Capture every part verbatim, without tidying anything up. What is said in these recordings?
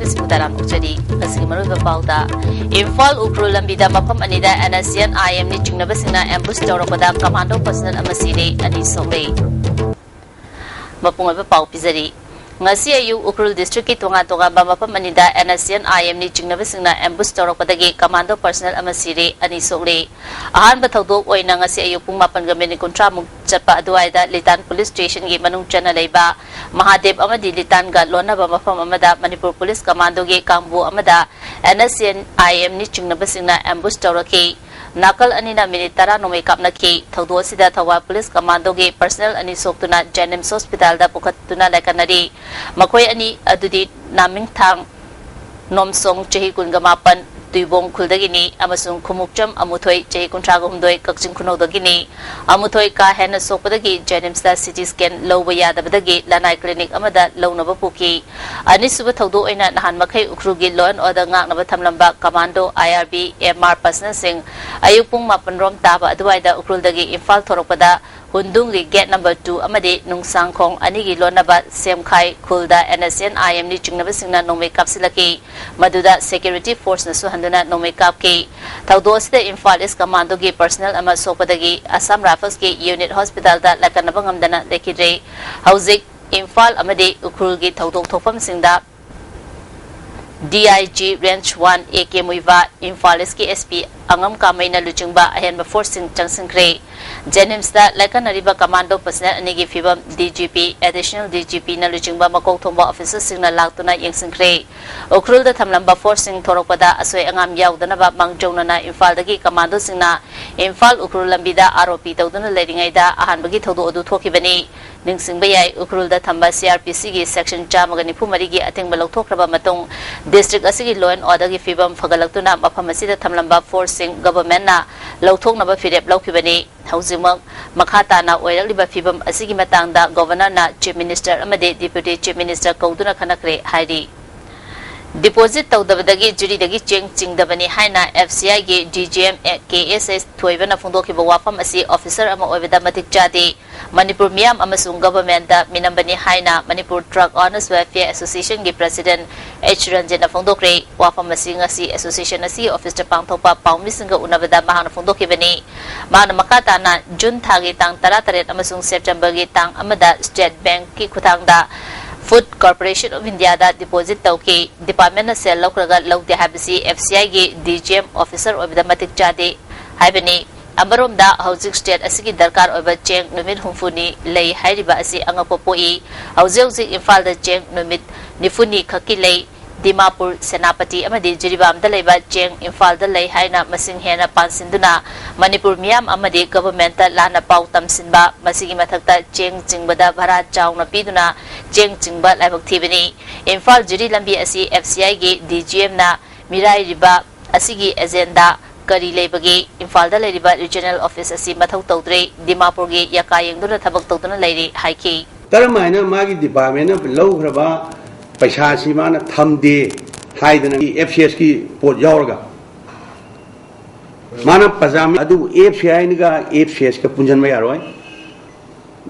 ꯁꯤꯕꯨ ꯇꯔꯥꯝꯅ ꯑꯣꯛꯆꯔꯤ꯫ ꯉꯁꯤꯒꯤ ꯃꯔꯨꯑꯣꯏꯕ ꯄꯥꯎꯗ, ꯏꯝꯐꯥꯜ ꯎꯈ꯭ꯔꯨꯜ ꯂꯝꯕꯤꯗ ꯃꯐꯝ ꯑꯅꯤꯗ NSCN IMꯅꯤ ꯆꯤꯡꯅꯕꯁꯤꯡꯅ ambush ꯇꯧꯔꯛꯄꯗ commando personnel ꯑꯃ ꯁꯤꯔꯦ, ꯑꯅꯤ ꯁꯣꯛꯂꯦ꯫ ꯃꯄꯨꯡ ꯑꯣꯏꯕ ꯄꯥꯎ ꯄꯤꯖꯔꯤ꯫ ꯉꯁꯤ ꯑꯌꯨꯛ ꯎꯈ꯭ꯔꯨꯜ districtꯀꯤ ꯇꯣꯉꯥꯟ ꯇꯣꯉꯥꯟꯕ ꯃꯐꯝ ꯑꯅꯤꯗ NSCN IMꯅꯤ ꯆꯤꯡꯅꯕꯁꯤꯡꯅ ambush ꯇꯧꯔꯛꯄꯗꯒꯤ commando personnel ꯑꯃ ꯁꯤꯔꯦ, ꯑꯅꯤ ꯁꯣꯛꯂꯦ꯫ ꯑꯍꯥꯟꯕ ꯊꯧꯗꯣꯛ ꯑꯣꯏꯅ ꯉꯁꯤ ꯑꯌꯨꯛ ꯄꯨꯡ ꯃꯥꯄꯟꯒ minute ꯀꯨꯟꯊ꯭ꯔꯥ ꯃꯨꯛ ꯆꯠꯄ ꯑꯗꯨꯋꯥꯏꯗ ꯂꯤꯇꯥꯟ police stationꯒꯤ ꯃꯅꯨꯡ ꯆꯟꯅ ꯂꯩꯕ ꯃꯍꯥꯗꯦꯕ ꯑꯃꯗꯤ ꯂꯤꯇꯥꯟꯒ ꯂꯣꯟꯅꯕ ꯃꯐꯝ ꯑꯃꯗ ꯃꯅꯤꯄꯨꯔ police commandoꯒꯤ ꯀꯥꯡꯕꯨ ꯑꯃꯗ NSCN IMꯅꯤ ꯆꯤꯡꯅꯕꯁꯤꯡꯅ ambush ꯇꯧꯔꯛꯈꯤ꯫ ꯅꯥꯀꯜ ꯑꯅꯤꯅ minute ꯇꯔꯥ ꯅꯣꯡꯃꯩ ꯀꯥꯞꯅꯈꯤ꯫ ꯊꯧꯗꯣꯛ ꯑꯁꯤꯗ ꯊꯧꯕꯥꯜ police commandoꯒꯤ personnel ꯑꯅꯤ ꯁꯣꯛꯇꯨꯅ JNIMS hospitalꯗ ꯄꯨꯈꯠꯇꯨꯅ ꯂꯥꯏꯀꯠꯅꯔꯤ꯫ ꯃꯈꯣꯏ ꯑꯅꯤ ꯑꯗꯨꯗꯤ ꯅꯥꯃꯤꯡꯊꯥꯡ ꯅꯣꯝꯁꯣꯡ, ꯆꯍꯤ ꯀꯨꯟꯒ ꯃꯥꯄꯟ, ꯇꯨꯏꯕꯣꯡ ꯈꯨꯜꯗꯒꯤꯅꯤ, ꯑꯃꯁꯨꯡ ꯈꯨꯃꯨꯛꯆꯝ ꯑꯃꯨꯊꯣꯏ, ꯆꯍꯤ ꯀꯨꯟꯊ꯭ꯔꯥꯒ ꯍꯨꯝꯗꯣꯏ, ꯀꯛꯆꯤꯡ ꯈꯨꯅꯧꯗꯒꯤꯅꯤ꯫ ꯑꯃꯨꯊꯣꯏ ꯀꯥ ꯍꯦꯟꯅ ꯁꯣꯛꯄꯗꯒꯤ JNIMSꯇ CT scan ꯂꯧꯕ ꯌꯥꯗꯕꯗꯒꯤ ꯂꯅꯥꯏ clinic ꯑꯃꯗ ꯂꯧꯅꯕ ꯄꯨꯈꯤ꯫ ꯑꯅꯤꯁꯨꯕ ꯊꯧꯗꯣꯛ ꯑꯣꯏꯅ ꯅꯍꯥꯟ ꯃꯈꯩ ꯎꯈ꯭ꯔꯨꯜꯒꯤ law and order ꯉꯥꯛꯅꯕ ꯊꯝꯂꯝꯕ commando, IRB, MR personnelꯁꯤꯡ ꯑꯌꯨꯛ ꯄꯨꯡ ꯃꯥꯄꯟ ꯔꯣꯝ ꯇꯥꯕ ꯑꯗꯨꯋꯥꯏꯗ ꯎꯈ꯭ꯔꯨꯜꯗꯒꯤ ꯏꯝꯐꯥꯜ ꯊꯣꯔꯛꯄꯗ ꯍꯨꯟꯗꯨꯡꯒꯤ gate number two ꯑꯃꯗꯤ ꯅꯨꯡꯁꯥꯡꯈꯣꯡ ꯑꯅꯤꯒꯤ ꯂꯣꯟꯅꯕ ꯁꯦꯝꯈꯥꯏ ꯈꯨꯜꯗ NSCN IMꯅꯤ ꯆꯤꯡꯅꯕꯁꯤꯡꯅ ꯅꯣꯡꯃꯩ ꯀꯥꯞꯁꯤꯜꯂꯛꯈꯤ꯫ ꯃꯗꯨꯗ security forceꯅꯁꯨ ꯍꯟꯗꯨꯅ ꯅꯣꯡꯃꯩ ꯀꯥꯞꯈꯤ꯫ ꯊꯧꯗꯣꯛ ꯑꯁꯤꯗ ꯏꯝꯐꯥꯜ East commandoꯒꯤ personnel ꯑꯃ ꯁꯣꯛꯄꯗꯒꯤ Assam Riflesꯀꯤ unit hospitalꯗ ꯂꯥꯏꯀꯠꯅꯕ ꯉꯝꯗꯅ ꯂꯩꯈꯤꯗ꯭ꯔꯦ꯫ ꯍꯧꯖꯤꯛ ꯏꯝꯐꯥꯜ ꯑꯃꯗꯤ ꯎꯈ꯭ꯔꯨꯜꯒꯤ ꯊꯧꯗꯣꯛ ꯊꯣꯛꯐꯝꯁꯤꯡꯗ DIG Range one A K ꯃꯨꯏꯕꯥ, Imphal Eastꯀꯤ SP ꯑꯉꯝ ꯀꯥꯃꯩꯅ ꯂꯨꯆꯤꯡꯕ ꯑꯍꯦꯟꯕ forceꯁꯤꯡ ꯆꯪꯁꯤꯟꯈ꯭ꯔꯦ꯫ JNIMSꯇ ꯂꯥꯏꯀꯠꯅꯔꯤꯕ commando personnel ꯑꯅꯤꯒꯤ ꯐꯤꯕꯝ DGP, Additional DGPꯅ ꯂꯨꯆꯤꯡꯕ ꯃꯀꯣꯛ ꯊꯣꯡꯕ officerꯁꯤꯡꯅ ꯂꯥꯛꯇꯨꯅ ꯌꯦꯡꯁꯤꯟꯈ꯭ꯔꯦ꯫ ꯎꯈ꯭ꯔꯨꯜꯗ ꯊꯝꯂꯝꯕ forceꯁꯤꯡ ꯊꯣꯔꯛꯄꯗ ꯑꯁꯣꯏ ꯑꯉꯥꯝ ꯌꯥꯎꯗꯅꯕ ꯃꯥꯡꯖꯧꯅꯅ ꯏꯝꯐꯥꯜꯗꯒꯤ commandoꯁꯤꯡꯅ ꯏꯝꯐꯥꯜ ꯎꯈ꯭ꯔꯨꯜ ꯂꯝꯕꯤꯗ ꯑꯥꯔꯣꯄꯤ ꯇꯧꯗꯨꯅ ꯂꯩꯔꯤꯉꯩꯗ ꯑꯍꯥꯟꯕꯒꯤ ꯊꯧꯗꯣꯛ ꯑꯗꯨ ꯊꯣꯛꯈꯤꯕꯅꯤ꯫ ꯅꯤꯡꯁꯤꯡꯕ ꯌꯥꯏ, ꯎꯈ꯭ꯔꯨꯜꯗ ꯊꯝꯕ CRPCꯒꯤ section ꯆꯥꯝꯃꯒ ꯅꯤꯐꯨ ꯃꯔꯤꯒꯤ ꯑꯊꯤꯡꯕ ꯂꯧꯊꯣꯛꯈ꯭ꯔꯕ ꯃꯇꯨꯡ district ꯑꯁꯤꯒꯤ law and orderꯒꯤ ꯐꯤꯕꯝ ꯐꯒꯠꯂꯛꯇꯨꯅ ꯃꯐꯝ ꯑꯁꯤꯗ ꯊꯝꯂꯝꯕ forceꯁꯤꯡ governmentꯅ ꯂꯧꯊꯣꯛꯅꯕ ꯐꯤꯔꯦꯞ ꯂꯧꯈꯤꯕꯅꯤ꯫ ꯍꯧꯖꯤꯛꯃꯛ ꯃꯈꯥ ꯇꯥꯅ ꯑꯣꯏꯔꯛꯂꯤꯕ ꯐꯤꯕꯝ ꯑꯁꯤꯒꯤ ꯃꯇꯥꯡꯗ governorꯅ Chief Minister ꯑꯃꯗꯤ Deputy Chief Minister ꯀꯧꯗꯨꯅ ꯈꯟꯅꯈ꯭ꯔꯦ ꯍꯥꯏꯔꯤ꯫ Deposit ꯇꯧꯗꯕꯗꯒꯤ ꯖꯨꯔꯤꯗꯒꯤ ꯆꯦꯡ ꯆꯤꯡꯗꯕꯅꯤ ꯍꯥꯏꯅ FCIꯒꯤ DGM KSS ꯊꯣꯏꯕꯅ ꯐꯣꯡꯗꯣꯛꯈꯤꯕ ꯋꯥꯐꯝ ꯑꯁꯤ officer ꯑꯃ ꯑꯣꯏꯕꯗ ꯃꯇꯤꯛ ꯆꯥꯗꯦ꯫ ꯃꯅꯤꯄꯨꯔ ꯃꯤꯌꯥꯝ ꯑꯃꯁꯨꯡ governmentꯇ ꯃꯤꯅꯝꯕꯅꯤ ꯍꯥꯏꯅ Manipur Truck Owners Welfare Associationꯒꯤ president ꯑꯦꯆ ꯔꯟꯖꯟꯅ ꯐꯣꯡꯗꯣꯛꯈ꯭ꯔꯦ꯫ ꯋꯥꯐꯝ ꯑꯁꯤ ꯉꯁꯤ ꯑꯦꯁꯣꯁꯤꯌꯦꯁꯟ ꯑꯁꯤꯒꯤ ꯑꯣꯐꯤꯁꯇ ꯄꯥꯡꯊꯣꯛꯄ ꯄꯥꯎꯃꯤꯁꯤꯡꯒ ꯎꯅꯕꯗ ꯃꯍꯥꯛꯅ ꯐꯣꯡꯗꯣꯛꯈꯤꯕꯅꯤ꯫ ꯃꯍꯥꯛꯅ ꯃꯈꯥ ꯇꯥꯅ ꯖꯨꯟ ꯊꯥꯒꯤ ꯇꯥꯡ ꯇꯔꯥꯇꯔꯦꯠ ꯑꯃꯁꯨꯡ ꯁꯦꯞꯇꯦꯝꯕꯔꯒꯤ ꯇꯥꯡ ꯑꯃꯗ ꯁ꯭ꯇꯦꯠ ꯕꯦꯡꯛꯀꯤ ꯈꯨꯠꯊꯥꯡꯗ ꯐꯨꯗ ꯀꯣꯔꯄꯣꯔꯦꯁꯟ ꯑꯣꯐ ꯏꯟꯗꯤꯌꯥꯗ ꯗꯤꯄꯣꯖꯤꯠ ꯇꯧꯈꯤ꯫ ꯗꯤꯄꯥꯔꯠꯃꯦꯟꯅ ꯁꯦꯜ ꯂꯧꯈ꯭ꯔꯒ ꯂꯧꯗꯦ ꯍꯥꯏꯕꯁꯤ ꯑꯦꯐ ꯁꯤ ꯑꯥꯏꯒꯤ ꯗꯤ ꯖꯤ ꯑꯦꯝ ꯑꯣꯐꯤꯁꯔ ꯑꯣꯏꯕꯗ ꯃꯇꯤꯛ ꯆꯥꯗꯦ ꯍꯥꯏꯕꯅꯤ꯫ ꯑꯃꯔꯣꯝꯗ, ꯍꯧꯖꯤꯛ ꯁ꯭ꯇꯦꯠ ꯑꯁꯤꯒꯤ ꯗꯔꯀꯥꯔ ꯑꯣꯏꯕ ꯆꯦꯡ ꯅꯨꯃꯤꯠ ꯍꯨꯝꯐꯨꯅꯤ ꯂꯩ ꯍꯥꯏꯔꯤꯕ ꯑꯁꯤ ꯑꯉꯛꯄ ꯄꯣꯛꯏ꯫ ꯍꯧꯖꯤꯛ ꯍꯧꯖꯤꯛ ꯏꯝꯐꯥꯜꯗ ꯆꯦꯡ ꯅꯨꯃꯤꯠ ꯅꯤꯐꯨꯅꯤ ꯈꯛꯀꯤ ꯂꯩ꯫ ꯗꯤꯃꯥꯄꯨꯔ, ꯁꯦꯅꯥꯄꯇꯤ ꯑꯃꯗꯤ ꯖꯤꯔꯤꯕꯥꯝꯗ ꯂꯩꯕ ꯆꯦꯡ ꯏꯝꯐꯥꯜꯗ ꯂꯩ ꯍꯥꯏꯅ ꯃꯁꯤꯡ ꯍꯦꯟꯅ ꯄꯥꯟꯁꯤꯟꯗꯨꯅ ꯃꯅꯤꯄꯨꯔ ꯃꯤꯌꯥꯝ ꯑꯃꯗꯤ ꯒꯚꯔꯟꯃꯦꯟꯠꯇ ꯂꯥꯟꯅ ꯄꯥꯎ ꯇꯝꯁꯤꯟꯕ, ꯃꯁꯤꯒꯤ ꯃꯊꯛꯇ ꯆꯦꯡ ꯆꯤꯡꯕꯗ ꯚꯔꯥ ꯆꯥꯎꯅ ꯄꯤꯗꯨꯅ ꯆꯦꯡ ꯆꯤꯡꯕ ꯂꯥꯏꯕꯛ ꯊꯤꯕꯅꯤ꯫ ꯏꯝꯐꯥꯜ ꯖꯤꯔꯤ ꯂꯝꯕꯤ ꯑꯁꯤ ꯑꯦꯐ ꯁꯤ ꯑꯥꯏꯒꯤ ꯗꯤ ꯖꯤ ꯑꯦꯝꯅ ꯃꯤꯔꯥꯏꯔꯤꯕ ꯑꯁꯤꯒꯤ ꯑꯦꯖꯦꯟꯗꯥ ꯀꯔꯤ ꯂꯩꯕꯒꯦ? ꯏꯝꯐꯥꯜꯗ ꯂꯩꯔꯤꯕ ꯔꯤꯖꯅꯦꯜ ꯑꯣꯐꯤꯁ ꯑꯁꯤ ꯃꯊꯧ ꯇꯧꯗ꯭ꯔꯦ, ꯗꯤꯃꯥꯄꯨꯔꯒꯤ ꯌꯥꯀꯥ ꯌꯦꯡꯗꯨꯅ ꯊꯕꯛ ꯇꯧꯗꯨꯅ ꯂꯩꯔꯦ ꯍꯥꯏꯈꯤ꯫ ꯀꯔꯝ ꯍꯥꯏꯅ ꯃꯥꯒꯤ ꯗꯤꯄꯥꯔꯠꯃꯦꯟꯅ ꯂꯧꯈ꯭ꯔꯕ ꯄꯩꯁꯥꯁꯤ ꯃꯥꯅ ꯊꯝꯗꯦ ꯍꯥꯏꯗꯅ ꯑꯦꯐ ꯁꯤ ꯑꯦꯁꯀꯤ ꯄꯣꯠ ꯌꯥꯎꯔꯒ ꯃꯥꯅ ꯄ꯭ꯔꯖꯥ ꯑꯗꯨꯕꯨ F C ꯑꯥꯏꯒ F C ask ꯄꯨꯟꯁꯤꯟꯕ ꯌꯥꯔꯣꯏ꯫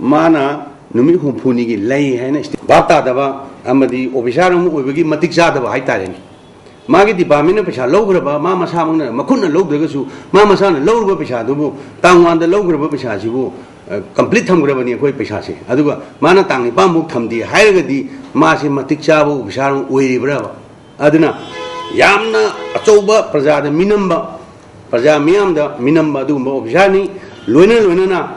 ꯃꯥꯅ ꯅꯨꯃꯤꯠ ꯍꯨꯝꯐꯨꯅꯤꯒꯤ ꯂꯩ ꯍꯥꯏꯅ ꯚꯥꯞ ꯇꯥꯗꯕ ꯑꯃꯗꯤ ꯑꯣꯐꯤꯁꯥꯔ ꯑꯃ ꯑꯣꯏꯕꯒꯤ ꯃꯇꯤꯛ ꯆꯥꯗꯕ ꯍꯥꯏꯇꯥꯔꯦꯅꯦ꯫ ꯃꯥꯒꯤ ꯗꯤꯄꯥꯔꯠꯃꯦꯟꯅ ꯄꯩꯁꯥ ꯂꯧꯈ꯭ꯔꯕ, ꯃꯥ ꯃꯁꯥꯃꯛꯅ ꯃꯈꯨꯠꯅ ꯂꯧꯗ꯭ꯔꯒꯁꯨ, ꯃꯥ ꯃꯁꯥꯅ ꯂꯧꯔꯨꯕ ꯄꯩꯁꯥꯗꯨꯕꯨ, ꯇꯥꯡ ꯋꯥꯟꯗ ꯂꯧꯈ꯭ꯔꯕ ꯄꯩꯁꯥꯁꯤꯕꯨ, ꯑ, ꯀꯝꯄ꯭ꯂꯤꯠ ꯊꯝꯈ꯭ꯔꯕꯅꯤ ꯑꯩꯈꯣꯏ ꯄꯩꯁꯥꯁꯦ, ꯑꯗꯨꯒ ꯃꯥꯅ ꯇꯥꯡ ꯅꯤꯄꯥꯟꯃꯨꯛ ꯊꯝꯗꯦ ꯍꯥꯏꯔꯒꯗꯤ ꯃꯥꯁꯦ ꯃꯇꯤꯛ ꯆꯥꯕ ꯑꯣꯐꯤꯁꯥꯔ ꯑꯃ ꯑꯣꯏꯔꯤꯕ꯭ꯔꯕ? ꯑꯗꯨꯅ ꯌꯥꯝꯅ ꯑꯆꯧꯕ ꯄ꯭ꯔꯖꯥꯗ ꯃꯤꯅꯝꯕ, ꯄ꯭ꯔꯖꯥ ꯃꯤꯌꯥꯝꯗ ꯃꯤꯅꯝꯕ ꯑꯗꯨꯒꯨꯝꯕ ꯑꯣꯐꯤꯁꯥꯔꯅꯤ꯫ ꯂꯣꯏꯅ ꯂꯣꯏꯅꯅ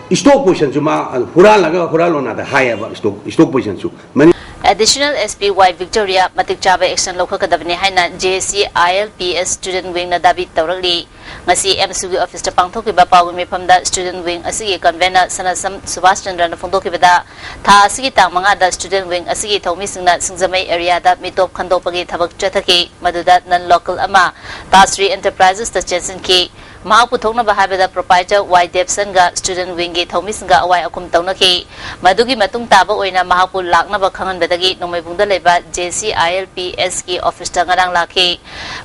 ꯏꯁꯇꯣꯛ ꯄꯣꯖꯤꯁꯟꯁꯨ ꯃꯥ ꯍꯨꯔꯥꯜꯂꯒ ꯍꯨꯔꯥꯜꯂꯣꯅꯥꯗ ꯍꯥꯏꯌꯦꯕ, stock, stock ꯄꯣꯖꯤꯁꯟꯁꯨ꯫ Money- additional S P ꯋꯥꯏ ꯚꯤꯛꯇꯣꯔꯤꯌꯥ ꯃꯇꯤꯛ ꯆꯥꯕ ꯑꯦꯛꯁꯟ ꯂꯧꯈꯠꯀꯗꯕꯅꯤ ꯍꯥꯏꯅ J A C I L P S student ꯋꯤꯡꯅ Dhabi ꯇꯧꯔꯛꯂꯤ꯫ ꯉꯁꯤ ꯑꯦꯝꯁꯨꯒꯤ ꯑꯣꯐꯤꯁꯇ ꯄꯥꯡꯊꯣꯛꯈꯤꯕ ꯄꯥꯎꯒꯤ ꯃꯤꯐꯝꯗ ꯁ꯭ꯇꯨꯗꯦꯟꯠ ꯋꯤꯡ ꯑꯁꯤꯒꯤ ꯀꯟꯚꯦꯅꯔ ꯁꯅꯥꯁꯝ ꯁꯨꯕꯥꯁ ꯆꯟꯗ꯭ꯔꯅ ꯐꯣꯡꯗꯣꯛꯈꯤꯕꯗ, ꯊꯥ ꯑꯁꯤꯒꯤ ꯇꯥꯡ ꯃꯉꯥꯗ ꯁ꯭ꯇꯨꯗꯦꯟꯠ ꯋꯤꯡ ꯑꯁꯤꯒꯤ ꯊꯧꯃꯤꯁꯤꯡꯅ ꯁꯤꯡꯖꯃꯩ ꯑꯦꯔꯤꯌꯥꯗ ꯃꯤꯇꯣꯞ ꯈꯟꯗꯣꯛꯄꯒꯤ ꯊꯕꯛ ꯆꯠꯊꯈꯤ꯫ ꯃꯗꯨꯗ ꯅꯟ ꯂꯣꯀꯦꯜ ꯑꯃ ꯇꯥꯖꯔꯤ ꯑꯦꯟꯇꯔꯄ꯭ꯔꯥꯏꯖꯦꯁꯇ ꯆꯦꯟꯁꯤꯟꯈꯤ꯫ ꯃꯍꯥꯛ ꯄꯨꯊꯣꯛꯅꯕ ꯍꯥꯏꯕꯗ ꯄ꯭ꯔꯣꯄꯥꯏꯇꯔ ꯋꯥꯏ ꯗꯦꯕꯁꯟꯒ ꯁ꯭ꯇꯨꯗꯦꯟꯠ ꯋꯤꯡꯒꯤ ꯊꯧꯃꯤꯁꯤꯡꯒ ꯑꯋꯥꯏ ꯑꯈꯨꯝ ꯇꯧꯅꯈꯤ꯫ ꯃꯗꯨꯒꯤ ꯃꯇꯨꯡ ꯇꯥꯕ ꯑꯣꯏꯅ ꯃꯍꯥꯛꯄꯨ ꯂꯥꯛꯅꯕ ꯈꯪꯍꯟꯕꯗꯒꯤ ꯅꯣꯡꯃꯩꯕꯨꯡꯗ ꯂꯩꯕ J C I L P ꯑꯦꯁꯀꯤ ꯑꯣꯐꯤꯁꯇ ꯉꯔꯥꯡ ꯂꯥꯛꯈꯤ꯫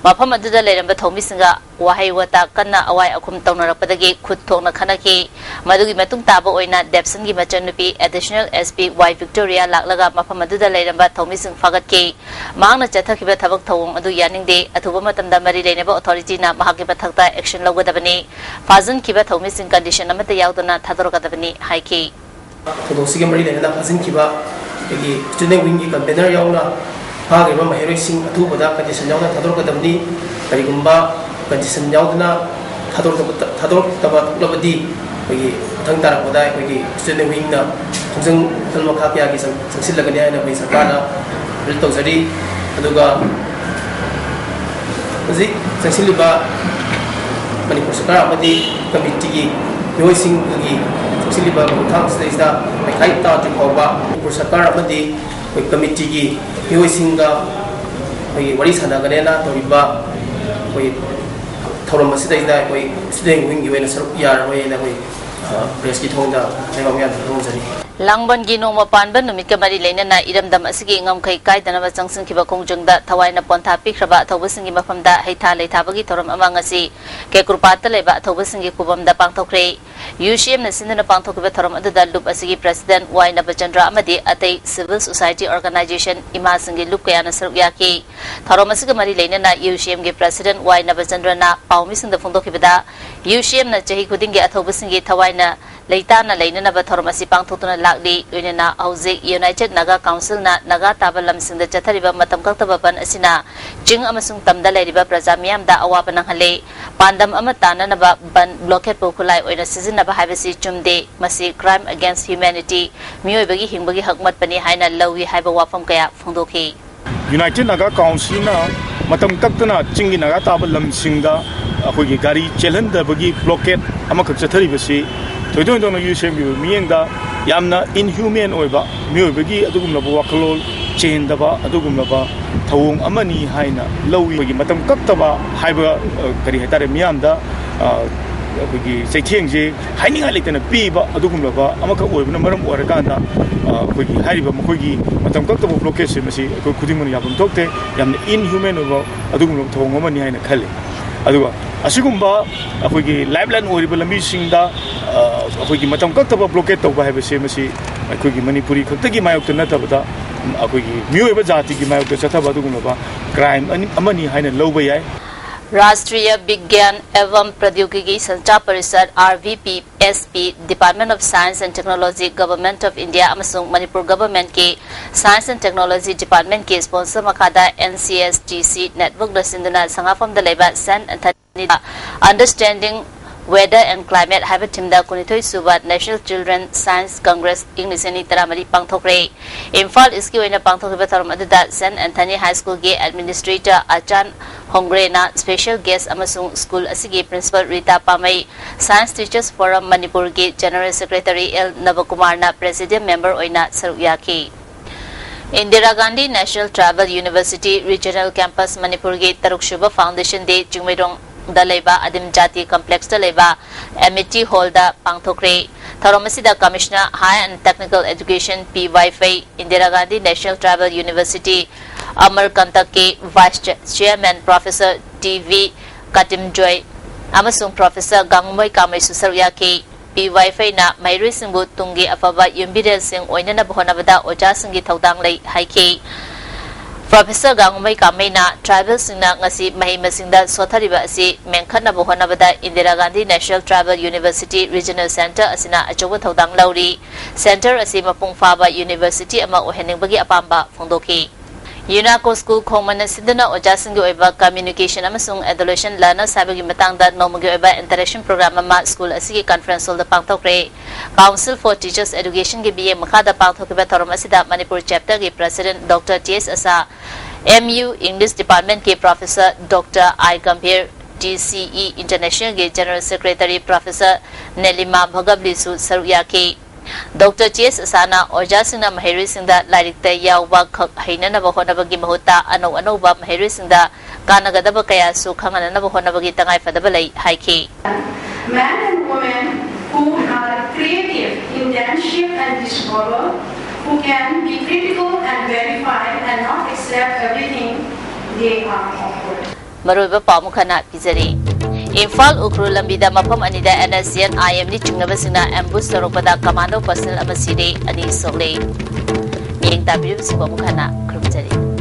ꯃꯐꯝ ꯑꯗꯨꯗ ꯂꯩꯔꯝꯕ ꯊꯧꯃꯤꯁꯤꯡꯒ ꯋꯥꯍꯩ ꯋꯥꯇꯥ ꯀꯟꯅ ꯑꯋꯥꯏ ꯑꯈꯨꯝ ꯇꯧꯅꯔꯛꯄꯗꯒꯤ ꯈꯨꯠ ꯊꯣꯛꯅ ꯈꯟꯅꯈꯤ꯫ ꯃꯗꯨꯒꯤ ꯃꯇꯨꯡ ꯇꯥꯕ ꯑꯣꯏꯅ ꯗꯦꯕꯁꯟꯒꯤ ꯃꯆꯟꯅꯨꯄꯤ ꯑꯦꯗꯤꯁꯅꯦꯜ ꯑꯦꯁ ꯄꯤ ꯋꯥꯏ ꯚꯤꯛꯇꯣꯔꯤꯌꯥ ꯂꯥꯛꯂꯒ ꯃꯐꯝ ꯑꯗꯨꯗ ꯂꯩꯔꯝꯕ ꯊꯧꯃꯤꯁꯤꯡ ꯐꯥꯒꯠꯈꯤ꯫ ꯃꯍꯥꯛꯅ ꯆꯠꯊꯈꯤꯕ ꯊꯕꯛ ꯊꯧꯑꯣꯡ ꯑꯗꯨ ꯌꯥꯅꯤꯡꯗꯦ꯫ ꯑꯊꯨꯕ ꯃꯇꯝꯗ ꯃꯔꯤ ꯂꯩꯅꯕ ꯑꯣꯊꯣꯔꯤꯇꯤꯅ ꯃꯍꯥꯛꯀꯤ ꯃꯊꯛꯇ ꯑꯦꯛꯁꯟ ꯂꯧꯒꯗꯕꯅꯤ꯫ ꯐꯥꯖꯤꯟꯈꯤꯕ ꯊꯧꯃꯤꯁꯤꯡ ꯀꯟꯗꯤꯁꯟ ꯑꯃꯠꯇ ꯌꯥꯎꯗꯅ ꯊꯥꯗꯣꯔꯛꯀꯗꯕꯅꯤ ꯍꯥꯏꯈꯤ꯫ ꯊꯧꯗꯣꯛꯁꯤꯒ ꯃꯔꯤ ꯂꯩꯅꯅ ꯐꯥꯖꯤꯟꯈꯤꯕ ꯑꯩꯈꯣꯏꯒꯤ ꯁ꯭ꯇꯨꯗꯦꯟꯠ ꯋꯤꯡꯒꯤ ꯀꯟꯚꯦꯅꯔ ꯌꯥꯎꯅ ꯐꯥꯈ꯭ꯔꯤꯕ ꯃꯍꯩꯔꯣꯏꯁꯤꯡ ꯑꯊꯨꯕꯗ ꯀꯟꯗꯤꯁꯟ ꯌꯥꯎꯅ ꯊꯥꯗꯣꯔꯛꯀꯗꯕꯅꯤ꯫ ꯀꯔꯤꯒꯨꯝꯕ ꯀꯟꯗꯤꯁꯟ ꯌꯥꯎꯗꯅ ꯊꯥꯗꯣꯔꯛꯇꯕ, ꯊꯥꯗꯣꯔꯛꯇꯕ ꯊꯣꯛꯂꯕꯗꯤ ꯑꯩꯈꯣꯏꯒꯤ ꯃꯊꯪ ꯇꯥꯔꯛꯄꯗ ꯑꯩꯈꯣꯏꯒꯤ ꯁ꯭ꯇꯨꯗꯦꯟꯠ ꯋꯤꯡꯅ ꯈꯣꯡꯖꯪ ꯃꯈꯜ ꯃꯈꯥ ꯀꯌꯥꯒꯤ ꯆꯪ-, ꯆꯪꯁꯤꯜꯂꯒꯅꯤ ꯍꯥꯏꯅ ꯑꯩꯈꯣꯏ ꯁꯔꯀꯥꯔꯗ ꯑꯄꯤꯜ ꯇꯧꯖꯔꯤ꯫ ꯑꯗꯨꯒ ꯍꯧꯖꯤꯛ ꯆꯪꯁꯤꯜꯂꯤꯕ ꯃꯅꯤꯄꯨꯔ ꯁꯔꯀꯥꯔ ꯑꯃꯗꯤ ꯀꯃꯤꯇꯤꯒꯤ ꯃꯤꯑꯣꯏꯁꯤꯡ ꯑꯗꯨꯒꯤ ꯆꯪꯁꯤꯜꯂꯤꯕ ꯈꯣꯡꯊꯥꯡ ꯑꯁꯤꯗꯩꯁꯤꯗ ꯃꯈꯥꯏ ꯇꯥꯗ꯭ꯔꯤ ꯐꯥꯎꯕ ꯃꯅꯤꯄꯨꯔ ꯁꯔꯀꯥꯔ ꯑꯃꯗꯤ ꯑꯩꯈꯣꯏ ꯀꯃꯤꯇꯤꯒꯤ ꯃꯤꯑꯣꯏꯁꯤꯡꯒ ꯑꯩꯈꯣꯏꯒꯤ ꯋꯥꯔꯤ ꯁꯥꯟꯅꯒꯅꯦꯅ ꯇꯧꯔꯤꯕ ꯑꯩꯈꯣꯏ ꯊꯧꯔꯝ ꯑꯁꯤꯗꯩꯗ ꯑꯩꯈꯣꯏ ꯁ꯭ꯇꯨꯗꯦꯟꯠ ꯋꯤꯡꯒꯤ ꯑꯣꯏꯅ ꯁꯔꯨꯛ ꯌꯥꯔꯔꯣꯏꯅ ꯑꯩꯈꯣꯏ, ꯑ, ꯄ꯭ꯔꯦꯁꯀꯤ ꯊꯣꯡꯗ ꯂꯩꯕꯥꯛ ꯃꯌꯥꯝꯗ ꯐꯣꯡꯖꯔꯤ꯫ ꯂꯥꯡꯕꯟꯒꯤ ꯅꯣꯡꯃ ꯄꯥꯟꯕ ꯅꯨꯃꯤꯠꯀ ꯃꯔꯤ ꯂꯩꯅꯅ ꯏꯔꯝꯗꯝ ꯑꯁꯤꯒꯤ ꯉꯝꯈꯩ ꯀꯥꯏꯗꯅꯕ ꯆꯪꯁꯤꯟꯈꯤꯕ ꯈꯣꯡꯖꯪꯗ ꯊꯋꯥꯏꯅ ꯄꯣꯟꯊꯥ ꯄꯤꯈ꯭ꯔꯕ ꯑꯊꯧꯕꯁꯤꯡꯒꯤ ꯃꯐꯝꯗ ꯍꯩꯊꯥ ꯂꯩꯊꯥꯕꯒꯤ ꯊꯧꯔꯝ ꯑꯃ ꯉꯁꯤ ꯀꯦꯀ꯭ꯔꯨꯄꯥꯠꯇ ꯂꯩꯕ ꯑꯊꯧꯕꯁꯤꯡꯒꯤ ꯈꯨꯕꯝꯗ ꯄꯥꯡꯊꯣꯛꯈ꯭ꯔꯦ꯫ ꯌꯨ ꯁꯤ ꯑꯦꯝꯅ ꯁꯤꯟꯗꯨꯅ ꯄꯥꯡꯊꯣꯛꯈꯤꯕ ꯊꯧꯔꯝ ꯑꯗꯨꯗ ꯂꯨꯞ ꯑꯁꯤꯒꯤ ꯄ꯭ꯔꯦꯁꯤꯗꯦꯟꯠ ꯋꯥꯏ ꯅꯕꯆꯟꯗ꯭ꯔ ꯑꯃꯗꯤ ꯑꯇꯩ ꯁꯤꯚꯤꯜ ꯁꯣꯁꯥꯏꯇꯤ ꯑꯣꯔꯒꯅꯥꯏꯖꯦꯁꯟ ꯏꯃꯥꯁꯤꯡꯒꯤ ꯂꯨꯞ ꯀꯌꯥꯅ ꯁꯔꯨꯛ ꯌꯥꯈꯤ꯫ ꯊꯧꯔꯝ ꯑꯁꯤꯒ ꯃꯔꯤ ꯂꯩꯅꯅ ꯌꯨ ꯁꯤ ꯑꯦꯝꯒꯤ ꯄ꯭ꯔꯦꯁꯤꯗꯦꯟꯠ ꯋꯥꯏ ꯅꯕꯆꯟꯗ꯭ꯔꯅ ꯄꯥꯎꯃꯤꯁꯤꯡꯗ ꯐꯣꯡꯗꯣꯛꯈꯤꯕꯗ, ꯌꯨ ꯁꯤ ꯑꯦꯝꯅ ꯆꯍꯤ ꯈꯨꯗꯤꯡꯒꯤ ꯑꯊꯧꯕꯁꯤꯡꯒꯤ ꯊꯋꯥꯏꯅ ꯂꯩꯇꯥꯅ ꯂꯩꯅꯅꯕ ꯊꯧꯔꯝ ꯑꯁꯤ ꯄꯥꯡꯊꯣꯛꯇꯨꯅ ꯂꯥꯛꯂꯤ꯫ ꯂꯣꯏꯅꯅ ꯍꯧꯖꯤꯛ ꯌꯨꯅꯥꯏꯇꯦꯗ ꯅꯥꯒꯥ ꯀꯥꯎꯟꯁꯤꯜꯅ ꯅꯥꯒꯥ ꯇꯥꯕ ꯂꯝꯁꯤꯡꯗ ꯆꯠꯊꯔꯤꯕ ꯃꯇꯝ ꯀꯛꯇꯕ ꯕꯟ ꯑꯁꯤꯅ ꯆꯤꯡ ꯑꯃꯁꯨꯡ ꯇꯝꯗ ꯂꯩꯔꯤꯕ ꯄ꯭ꯔꯖꯥ ꯃꯤꯌꯥꯝꯗ ꯑꯋꯥꯕ ꯅꯪꯍꯜꯂꯦ꯫ ꯄꯥꯟꯗꯝ ꯑꯃ ꯇꯥꯟꯅꯅꯕ ꯕꯟ ꯕ꯭ꯂꯣꯀꯦꯠꯄꯨ ꯈꯨꯠꯂꯥꯏ ꯑꯣꯏꯅ ꯁꯤꯖꯤꯟꯅꯕ ꯍꯥꯏꯕꯁꯤ ꯆꯨꯝꯗꯦ꯫ ꯃꯁꯤ crime against humanity, ꯃꯤꯑꯣꯏꯕꯒꯤ ꯍꯤꯡꯕꯒꯤ ꯍꯛ ꯃꯠꯄꯅꯤ ꯍꯥꯏꯅ ꯂꯧꯏ ꯍꯥꯏꯕ ꯋꯥꯐꯝ ꯀꯌꯥ ꯐꯣꯡꯗꯣꯛꯈꯤ꯫ ꯌꯨꯅꯥꯏꯇꯦꯗ ꯅꯥꯒꯥ ꯀꯥꯎꯟꯁꯤꯜꯅ ꯃꯇꯝ ꯀꯛꯇꯅ ꯆꯤꯡꯒꯤ ꯅꯥꯒꯥ ꯇꯥꯕ ꯂꯝꯁꯤꯡꯗ ꯑꯩꯈꯣꯏꯒꯤ ꯒꯥꯔꯤ ꯆꯦꯜꯍꯟꯗꯕꯒꯤ ꯕ꯭ꯂꯣꯀꯦꯠ ꯑꯃꯈꯛ ꯆꯠꯊꯔꯤꯕꯁꯤ ꯊꯣꯏꯗꯣꯛ ꯍꯦꯟꯗꯣꯛꯅ ꯌꯨ ꯁꯤ ꯑꯦꯝꯒꯤ ꯑꯣꯏꯕ ꯃꯤꯠꯌꯦꯡꯗ ꯌꯥꯝꯅ inhuman ꯑꯣꯏꯕ, ꯃꯤꯑꯣꯏꯕꯒꯤ ꯑꯗꯨꯒꯨꯝꯂꯕ ꯋꯥꯈꯜꯂꯣꯟ ꯆꯦꯟꯗꯕ ꯑꯗꯨꯒꯨꯝꯂꯕ ꯊꯧꯑꯣꯡ ꯑꯃꯅꯤ ꯍꯥꯏꯅ ꯂꯧꯏ꯫ ꯑꯩꯈꯣꯏꯒꯤ ꯃꯇꯝ ꯀꯛꯇꯕ ꯍꯥꯏꯕ, ꯑ, ꯀꯔꯤ ꯍꯥꯏꯇꯥꯔꯦ, ꯃꯤꯌꯥꯝꯗ ꯑꯩꯈꯣꯏꯒꯤ ꯆꯩꯊꯦꯡꯁꯦ ꯍꯥꯏꯅꯤꯡꯉꯥꯏ ꯂꯩꯇꯅ ꯄꯤꯕ ꯑꯗꯨꯒꯨꯝꯂꯕ ꯑꯃꯈꯛ ꯑꯣꯏꯕꯅ ꯃꯔꯝ ꯑꯣꯏꯔꯀꯥꯟꯗ, ꯑꯩꯈꯣꯏꯒꯤ ꯍꯥꯏꯔꯤꯕ ꯃꯈꯣꯏꯒꯤ ꯃꯇꯝ ꯀꯛꯇꯕ ꯕ꯭ꯂꯣꯀꯦꯠꯁꯦ ꯃꯁꯤ ꯑꯩꯈꯣꯏ ꯈꯨꯗꯤꯡꯃꯛꯅ ꯌꯥꯐꯝ ꯊꯣꯛꯇꯦ꯫ ꯌꯥꯝꯅ ꯏꯟꯍ꯭ꯌꯨꯃꯦꯟ ꯑꯣꯏꯕ ꯑꯗꯨꯒꯨꯝꯂꯕ ꯊꯧꯑꯣꯡ ꯑꯃꯅꯤ ꯍꯥꯏꯅ ꯈꯜꯂꯤ꯫ ꯑꯗꯨꯒ ꯑꯁꯤꯒꯨꯝꯕ ꯑꯩꯈꯣꯏꯒꯤ ꯂꯥꯏꯐꯂꯥꯏꯟ ꯑꯣꯏꯔꯤꯕ ꯂꯝꯕꯤꯁꯤꯡꯗ ꯑꯩꯈꯣꯏꯒꯤ ꯃꯇꯝ ꯀꯛꯇꯕ ꯕ꯭ꯂꯣꯀꯦꯠ ꯇꯧꯕ ꯍꯥꯏꯕꯁꯦ ꯃꯁꯤ ꯑꯩꯈꯣꯏꯒꯤ ꯃꯅꯤꯄꯨꯔꯤ ꯈꯛꯇꯒꯤ ꯃꯥꯌꯣꯛꯇ ꯅꯠꯇꯕꯗ ꯑꯩꯈꯣꯏꯒꯤ ꯃꯤꯑꯣꯏꯕ ꯖꯥꯇꯤꯒꯤ ꯃꯥꯌꯣꯛꯇ ꯆꯠꯊꯕ ꯑꯗꯨꯒꯨꯝꯂꯕ ꯀ꯭ꯔꯥꯏꯝ ꯑꯃꯅꯤ ꯍꯥꯏꯅ ꯂꯧꯕ ꯌꯥꯏ꯫ Rashtriya Vigyan Evam Pradyogiki Sanchar Parishad, R V P S P, Department of Science and Technology, Government of India ꯑꯃꯁꯨꯡ Manipur ꯒꯚꯔꯟꯃꯦꯟꯠꯀꯤ Science and Technology Departmentꯀꯤ sponsor ꯃꯈꯥꯗ N C S T C networkꯅ ꯁꯤꯟꯗꯨꯅ ꯁꯉꯥꯐꯝꯗ ꯂꯩꯕ saint ꯑꯦꯟꯊꯅꯤꯗ Understanding Weather and Climate ꯍꯥꯏꯕ ꯊꯤꯝꯗ ꯀꯨꯟꯅꯤꯊꯣꯏ ꯁꯨꯕ National Children Science Congress ꯏꯪ ꯂꯤꯁꯤꯡ ꯑꯅꯤ ꯇꯔꯥꯃꯔꯤ ꯄꯥꯡꯊꯣꯛꯈ꯭ꯔꯦ꯫ ꯏꯝꯐꯥꯜ ꯏꯁꯀꯤ ꯑꯣꯏꯅ ꯄꯥꯡꯊꯣꯛꯈꯤꯕ ꯊꯧꯔꯝ ꯑꯗꯨꯗ ꯁꯦꯟꯠ ꯑꯦꯟꯊꯅꯤ ꯍꯥꯏ ꯁ꯭ꯀꯨꯜꯒꯤ ꯑꯦꯗꯃꯤꯅꯤꯁꯇ꯭ꯔꯦꯇꯔ ꯑꯆꯥꯟ ꯍꯣꯡꯒ꯭ꯔꯦꯅ special guest ꯑꯃꯁꯨꯡ ꯁ꯭ꯀꯨꯜ ꯑꯁꯤꯒꯤ principal Rita Pamei, Science Teachers Forum ꯃꯅꯤꯄꯨꯔꯒꯤ ꯖꯦꯅꯔꯦꯜ ꯁꯦꯀ꯭ꯔꯦꯇꯔꯤ ꯑꯦꯜ ꯅꯕꯀꯨꯃꯥꯔꯅ ꯄ꯭ꯔꯦꯁꯤꯗꯦꯟꯠ ꯃꯦꯝꯕꯔ ꯑꯣꯏꯅ ꯁꯔꯨꯛ ꯌꯥꯈꯤ꯫ Indira Gandhi national tribal university regional campus ꯃꯅꯤꯄꯨꯔꯒꯤ ꯇꯔꯨꯛꯁꯨꯕ ꯐꯥꯎꯟꯗꯦꯁꯟ ꯗꯦ ꯆꯤꯡꯃꯩꯔꯣꯡꯗ ꯂꯩꯕ ꯑꯗꯤꯝ ꯖꯥꯇꯤ ꯀꯝꯄ꯭ꯂꯦꯛꯁꯇ ꯂꯩꯕ ꯑꯦꯃꯤꯇꯤ ꯍꯣꯜꯗ ꯄꯥꯡꯊꯣꯛꯈ꯭ꯔꯦ꯫ ꯊꯧꯔꯝ ꯑꯁꯤꯗ commissioner higher and technical education P Vaiphei, Indira Gandhi national tribal university ꯑꯃꯔꯀꯟꯇꯛꯀꯤ vice chairman professor T V Kattimani ꯑꯃꯁꯨꯡ ꯄ꯭ꯔꯣꯐꯦꯁꯔ ꯒꯥꯡꯉꯨꯃꯩ ꯀꯥꯃꯩꯁꯨ ꯁꯔꯨꯛ ꯌꯥꯈꯤ꯫ ꯄꯤ ꯋꯥꯏꯐꯩꯅ ꯃꯍꯩꯔꯣꯏꯁꯤꯡꯕꯨ ꯇꯨꯡꯒꯤ ꯑꯐꯕ ꯌꯨꯝꯕꯤꯔꯦꯜꯁꯤꯡ ꯑꯣꯏꯅꯅꯕ ꯍꯣꯠꯅꯕꯗ ꯑꯣꯖꯥꯁꯤꯡꯒꯤ ꯊꯧꯗꯥꯡ ꯂꯩ ꯍꯥꯏꯈꯤ꯫ ꯄ꯭ꯔꯣꯐꯦꯁꯔ ꯒꯥꯡꯉꯨꯃꯩ ꯀꯥꯃꯩꯅ ꯇ꯭ꯔꯥꯏꯕꯦꯜꯁꯤꯡꯅ ꯉꯁꯤ ꯃꯍꯩ ꯃꯁꯤꯡꯗ ꯁꯣꯠꯊꯔꯤꯕ ꯑꯁꯤ ꯃꯦꯟꯈꯠꯅꯕ ꯍꯣꯠꯅꯕꯗ Indira Gandhi national tribal university regional centre ꯑꯁꯤꯅ ꯑꯆꯧꯕ ꯊꯧꯗꯥꯡ ꯂꯧꯔꯤ꯫ ꯁꯦꯟꯇꯔ ꯑꯁꯤ ꯃꯄꯨꯡ ꯐꯥꯕ ꯌꯨꯅꯤꯚꯔꯁꯤꯇꯤ ꯑꯃ ꯑꯣꯏꯍꯟꯅꯤꯡꯕꯒꯤ ꯑꯄꯥꯝꯕ ꯐꯣꯡꯗꯣꯛꯈꯤ꯫ ꯌꯨꯅꯥꯀꯣ ꯁ꯭ꯀꯨꯜ ꯈꯣꯡꯃꯟ ꯑꯁꯤꯗꯅ ꯑꯣꯖꯥꯁꯤꯡꯒꯤ ꯑꯣꯏꯕ communication ꯑꯃꯁꯨꯡ adolescent learners ꯍꯥꯏꯕꯒꯤ ꯃꯇꯥꯡꯗ ꯅꯣꯡꯃꯒꯤ ꯑꯣꯏꯕ interaction program ꯑꯃ ꯁ꯭ꯀꯨꯜ ꯑꯁꯤꯒꯤ conference hallꯗ ꯄꯥꯡꯊꯣꯛꯈ꯭ꯔꯦ꯫ Council for Teachers Educationꯒꯤ ꯃꯤꯠꯌꯦꯡ ꯃꯈꯥꯗ ꯄꯥꯡꯊꯣꯛꯈꯤꯕ ꯊꯧꯔꯝ ꯑꯁꯤꯗ Manipur chapterꯒꯤ president Doctor T S ꯑꯁꯥ, M U English Departmentꯀꯤ professor Doctor I Gambhir, T C E Internationalꯒꯤ general secretary professor Nelima Bhagavliꯁꯨ ꯁꯔꯨꯛ ꯌꯥꯈꯤ꯫ Doctor T S ꯑꯁꯥꯅ ꯑꯣꯖꯥꯁꯤꯡꯅ ꯃꯍꯩꯔꯣꯏꯁꯤꯡꯗ ꯂꯥꯏꯔꯤꯛꯇ ꯌꯥꯎꯕ ꯈꯛ ꯍꯩꯅꯅꯕ ꯍꯣꯠꯅꯕꯒꯤ ꯃꯍꯨꯠꯇ ꯑꯅꯧ ꯑꯅꯧꯕ ꯃꯍꯩꯔꯣꯏꯁꯤꯡꯗ ꯀꯥꯟꯅꯒꯗꯕ ꯀꯌꯥꯁꯨ ꯈꯪꯍꯟꯅꯅꯕ ꯍꯣꯠꯅꯕꯒꯤ ꯇꯉꯥꯏꯐꯗꯕ ꯂꯩ ꯍꯥꯏꯈꯤ꯫ Men and women who are creative, intentional and discover, who can be critical and verify and not accept everything they are offered. ꯃꯔꯨꯑꯣꯏꯕ ꯄꯥꯎ ꯑꯃꯨꯛ ꯍꯟꯅ ꯄꯤꯖꯔꯤ꯫ ꯏꯝꯐꯥꯜ ꯎꯈ꯭ꯔꯨꯜ ꯂꯝꯕꯤꯗ ꯃꯐꯝ ꯑꯅꯤꯗ NSCN IMꯅꯤ ꯆꯤꯡꯅꯕꯁꯤꯡꯅ ambush ꯇꯧꯔꯛꯄꯗ commando personnel ꯑꯃ ꯁꯤꯔꯦ, ꯑꯅꯤ ꯁꯣꯛꯂꯦ꯫ ꯃꯤꯠꯌꯦꯡ ꯇꯥꯕꯤꯔꯤꯕꯁꯤꯡꯕꯨ ꯑꯃꯨꯛ ꯍꯟꯅ ꯈꯨꯔꯨꯝꯖꯔꯤ꯫